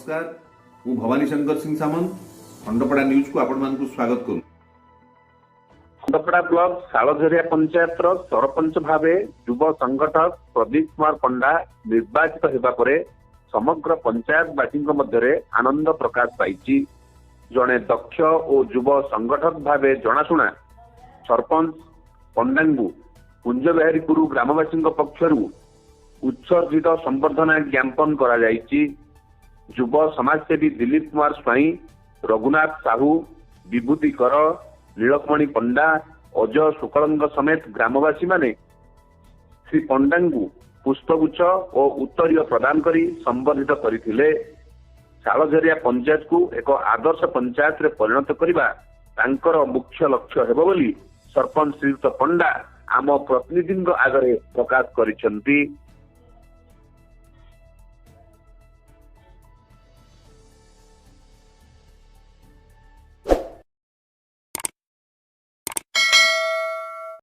ନମସ୍କାର, ମୁଁ ଭବାନୀ ଶଙ୍କର ସିଂ ସାମନ୍ତ, ଖଣ୍ଡପଡ଼ା ନ୍ୟୁଜକୁ ଆପଣମାନଙ୍କୁ ସ୍ୱାଗତ କରୁଛି। ଖଣ୍ଡପଡ଼ା ବ୍ଲକ ଶାଳଝରିଆ ପଞ୍ଚାୟତର ସରପଞ୍ଚ ଭାବେ ଯୁବ ସଂଗଠକ ପ୍ରଦୀପ କୁମାର ପଣ୍ଡା ନିର୍ବାଚିତ ହେବା ପରେ ସମଗ୍ର ପଞ୍ଚାୟତବାସୀଙ୍କ ମଧ୍ୟରେ ଆନନ୍ଦ ପ୍ରକାଶ ପାଇଛି। ଜଣେ ଦକ୍ଷ ଓ ଯୁବ ସଂଗଠକ ଭାବେ ଜଣାଶୁଣା ସରପଞ୍ଚ ପଣ୍ଡାଙ୍କୁ କୁଞ୍ଜବିହାରୀପୁର ଗ୍ରାମବାସୀଙ୍କ ପକ୍ଷରୁ ଉତ୍ସର୍ଜିତ ସମ୍ବର୍ଦ୍ଧନା ଜ୍ଞାପନ କରାଯାଇଛି। ଯୁବ ସମାଜସେବୀ ଦିଲ୍ଲୀପ କୁମାର ସ୍ୱାଇଁ, ରଘୁନାଥ ସାହୁ, ବିଭୂତି କର, ନୀଳକମଣି ପଣ୍ଡା, ଅଜୟ ଶୁକ୍ଳଙ୍କ ସମେତ ଗ୍ରାମବାସୀମାନେ ଶ୍ରୀ ପଣ୍ଡାଙ୍କୁ ପୁଷ୍ପଗୁଚ୍ଛ ଓ ଉତ୍ତରୀୟ ପ୍ରଦାନ କରି ସମ୍ବର୍ଦ୍ଧିତ କରିଥିଲେ। ଶାଳଝରିଆ ପଞ୍ଚାୟତକୁ ଏକ ଆଦର୍ଶ ପଞ୍ଚାୟତରେ ପରିଣତ କରିବା ତାଙ୍କର ମୁଖ୍ୟ ଲକ୍ଷ୍ୟ ହେବ ବୋଲି ସରପଞ୍ଚ ଶ୍ରୀଯୁକ୍ତ ପଣ୍ଡା ଆମ ପ୍ରତିନିଧିଙ୍କ ଆଗରେ ପ୍ରକାଶ କରିଛନ୍ତି।